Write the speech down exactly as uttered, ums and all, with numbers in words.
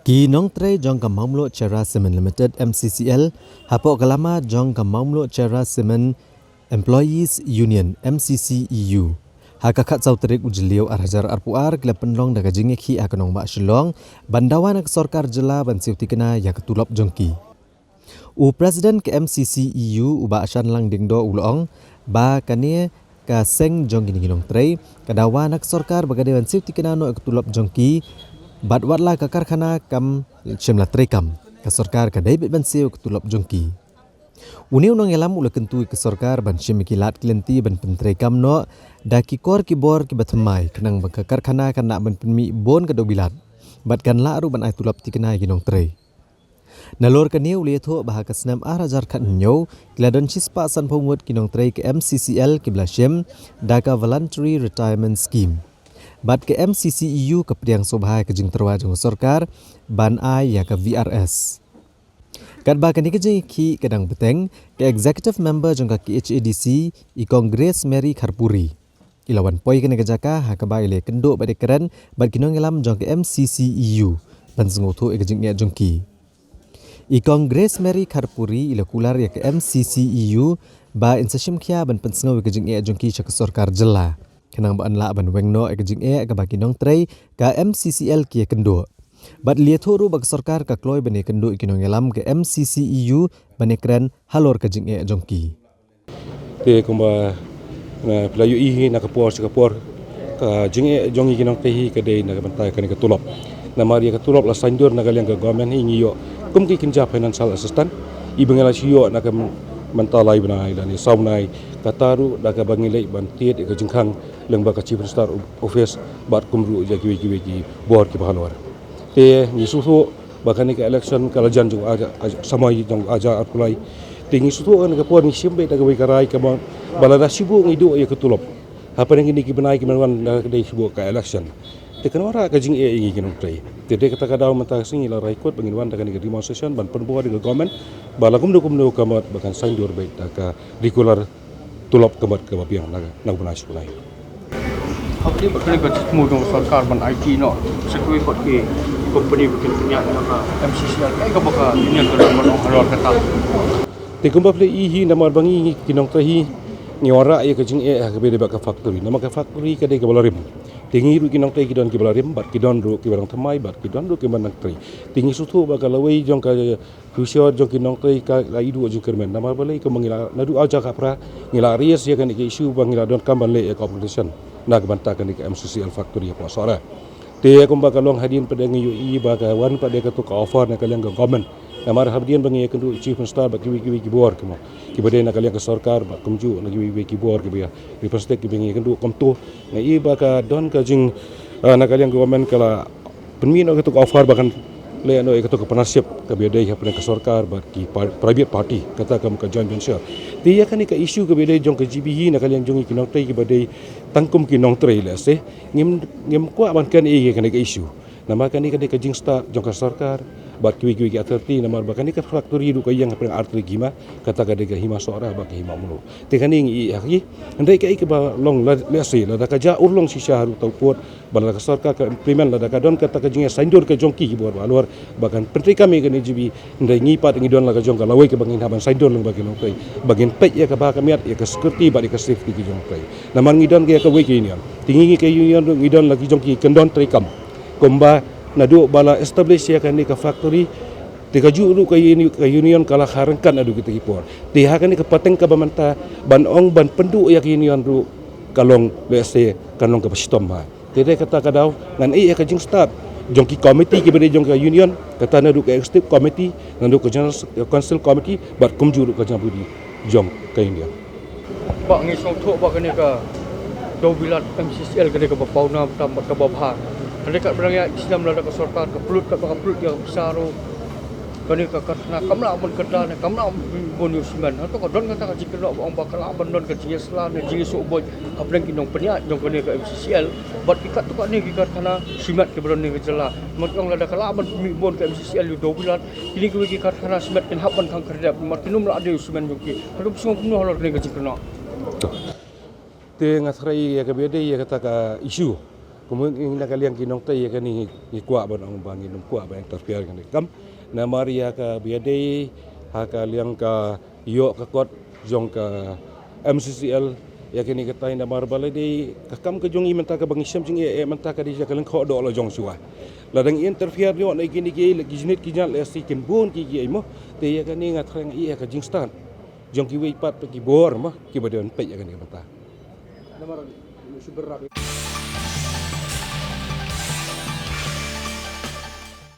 Ki nongtrei jong ka Mawmluh Cherra Cement Limited, M C C L, hapoh ka lama jong ka Mawmluh Cherra Cement Employees Union, M C C E U, ha ka khatsaw tarik u Jylliew ar hajar arphew ar ki la pynlong da ka jingïakhih ha ka nongbah Shillong ban dawa na ka sorkar jylla ban siew thikna ïa ka tulop jong ki. U President ka M C C E U, u Bah Shanlang Diengdoh, u la ong ba kane ka seng jong kine ki nongtrei ka dawa na ka sorkar ba ka dei ban siew thikna noh ïa ka tulop jong ki, bad watla ka karkhana kam shym la treikam, ka sorkar ka dei beit ban siew ïa ka tulop jong ki. Une u nongïalam u la kyntu ïa ka sorkar ban shim ïa ki lad ki lynti ban pyntreikam noh da ki kor ki bor kiba thymmai, khnang ba ka karkhana kan lah ban pynmih bun ka dewbilat bad kan lah ruh ban ai tulop thikna ïa ki nongtrei. Nalor kane u la ïathuh ba ha ka snem ar hajar khathynñiew ki la don shispah sanphew ngut ki nongtrei ka M C C L kiba la shim da ka Voluntary Retirement Scheme. Bad ka M C C E U ka pdiang sngewbha ïa ka jingtyrwa jong ka sorkar ban ai ïa ka V R S. Katba kane ka jingïakhih ka dang bteng, ka Executive Member jong ka K H A D C, i Kong Grace Mary Kharpuri, i la wan poi kane ka jaka ha kaba i la ïakynduh bad ïakren bad ki nongïalam jong ka M C C E U ban sngewthuh ïa ka jingeh jong ki. I Kong Grace Mary Kharpuri i la kular ïa ka M C C E U ba in sa shim khia ban pynsngew ïa ka jingeh jong ki sha ka sorkar jylla, khnang ba yn lah ban weng noh ïa ka jingeh kaba ki nongtrei ka M C C L ki ïakynduh. Bad la ïathuh ruh ba ka sorkar ka kloi ban ïakynduh ïa ki nongïalam ka M C C E U ban ïakren halor ka jingeh jong ki. Te kumba, eh, phi la ïohi hi na ka por sha ka por, ka jingeh jong ngi ki nongtrei hi ka dei na ka bynta kane ka tulop. Namar ïa ka tulop la saiñdur na ka liang ka government hi ngi ïoh kum ki kynja financial assistance, iba ngi la shu ïoh na ka bynta lai bnai lane saw bnai, kata ruh da kaba ngi leit ban tied ïa ka jingkhang lyngba ka Chief Minister Office bad kumjuh ïa kiwei kiwei ki bor kiba halor. Te ngi sngewthuh ba kane ka election ka la jan jong u aja, aja, samoi jong u aja arphew lai. Te ngi sngewthuh kane ka por ngi shim beit da kawei ka rai, ka mon ba lada shu buh ngi duh ïa ka tulop hapdeng kine ki bnai ki ban wan da ka dei shu buh ka election. Te kan wanrah ka jingeh ïa ngi ki nongtrei. Te dei kata ka daw mynta ka sngi ngi la rai kut ba ngin wan da kane ka demonstration ban pynbor ïa ka government ba la kumno kumno ka mut ba kan saiñdur beit da ka regular tulop ka mut kaba biang na, na u bnai sha u bnai. Haba ïadei bad kane ka jingthmu jong ka sorkar ban aiti noh sha kiwei pat ki company ba kin pynïaid ïa ka M C C L, kaei kaba ka union ka don ban ong halor kata? Te kumba phi la i hi, namar ba ngi, ngi ki nongtrei hi ngi wanrah ïa ka jingeh ha kaba ïadei bad ka factory. Namar ka factory ka dei kaba la rim. Te ngi ruh ki nongtrei ki don kiba la rim bad ki don ruh kiba dang thymmai bad ki don ruh kiba dang trei. Te ngi sngewthuh ba ka lawei jong ka future jong ki nongtrei ka la i duh jingkyrmen. Namar balei, kumba ngi la naduh ar hajar khatphra ngi la raise ïa kane ka issue ba ngi la donkam ban leh ïa ka compensation na ka bynta kane ka M C C L factory hapoh Sohra. Te kumba ka long hadien pat de ngi ïohi ba ka wan pat de kato ka offer na ka liang ka government. Namar hadien ba ngi ïakynduh Chief Minister bad kiwei kiwei ki bor kumno, kiba dei na ka liang ka sorkar bad kumjuh na kiwei kiwei ki bor kiba ïa represent kiba ngi ïakynduh kumto, nga i ba ka don ka jing, ah, na ka liang ka government ka la pynmih noh kato ka offer ba kan leh noh ïa kato ka partnership kaba ïadei hapdeng ka sorkar bad ki par-, private party, kata ka mut ka joint venture. Te ïa kane ka issue kaba ïadei jong ka G B hi na ka liang jong ngi ki nongtrei kiba dei tang kum ki nongtrei, lehse ngim, ngim kwah ban kane ïa kane ka issue. Namar kane ka dei ka jingstad jong ka sorkar bad kiwei kiwei ki authority, namar ba kane ka factory ruh ka ïeng hapdeng ar tylli ki hima, kata ka dei ka hima Sohra bad ka hima Mawmluh. Te kane ngi ïa hi. Hynrei kaei kaba long la, lehse lada ka jia urlong shisha haduh tang pud, ba lada ka sorkar ka implement, lada ka don kata ka jingïasaiñdur ka jong ki ki bor ba halor ba kan pyntreikam ïa kane G B, hynrei ngi pat ngi don la ka jong ka lawei kaba ngin hap ban saiñdur lyngba ki nongtrei ba ngin peit ïa kaba ka miat ïa ka security bad ïa ka safety ki jong nongtrei. Namar ngi don ïa kawei ka union. Te ngi, ngi ka union ruh ngi don la ki jong ki kyndon treikam. Kumba naduh ba la establish ïa kane ka factory, te kajuh ruh ka uni-, ka union ka la kha ryngkat naduh kita ki por. Te ha kane ka pateng kaba mynta ban ong ban pynduh ïa ka union ruh ka long, lehse kan long kaba shitom bha. Te dei kata ka daw ngan ïa ka jingstad jong ki committee kiba dei jong ka union, kata naduh ka executive committee, naduh ka general council committee bad kumjuh ruh ka general body jong ka union. Ba ngi sngewthuh ba kane ka dewbilat M C C L kane kaba pawnam tam bad kaba bha. Kane ka pyrshang ïa ki snem lada ka sorkar ka pynlut, kaba ka pynlut ïa ka pisa ruh, kane ka karkhana kam lah ban kynta ne kam lah ban bun ïa u simen. Hato ka don kata ka jingkynnoh ba ong ba ka lah ban don ka jingïasylla ne jingïasohbuit hapdeng ki nongpynïaid jong kane ka M C C L bad ki katto katne ki karkhana simen kiba don ha ka jylla? Namar ong lada ka lah ban pynmih bun ka M C C L ïa u dewbilat, kine kiwei ki karkhana simen kin hap ban khang khyrdep namar kin ym lah dei u simen jong ki. Hato phi sngew kumno halor kane ka jingkynnoh? Te nga tharai ïa kaba ïadei ïa kata ka issue Kumno ngi na ka liang ki nongtei ïa kane ngi kwah ban ong ba ngin ym kwah ban interfere ïa kane ka kam. Namar ïa kaba ïadei ha ka liang ka ïoh ka kot jong ka M C C L ïa kane ka tai, namar ba la dei ka kam ka jong ngi mynta kaba ngi shem jingeh mynta ka dei ïa ka lyngkhoh doh la jong shuwa. Lada ngi interfere ïoh na kine ki la ki jingit ki jingïaid lehse kin bun ki ki ei mo. Te ïa kane nga thrang ïa ka jingstad jong kiwei pat ki bor mo kiba don peit ïa kane ka bynta.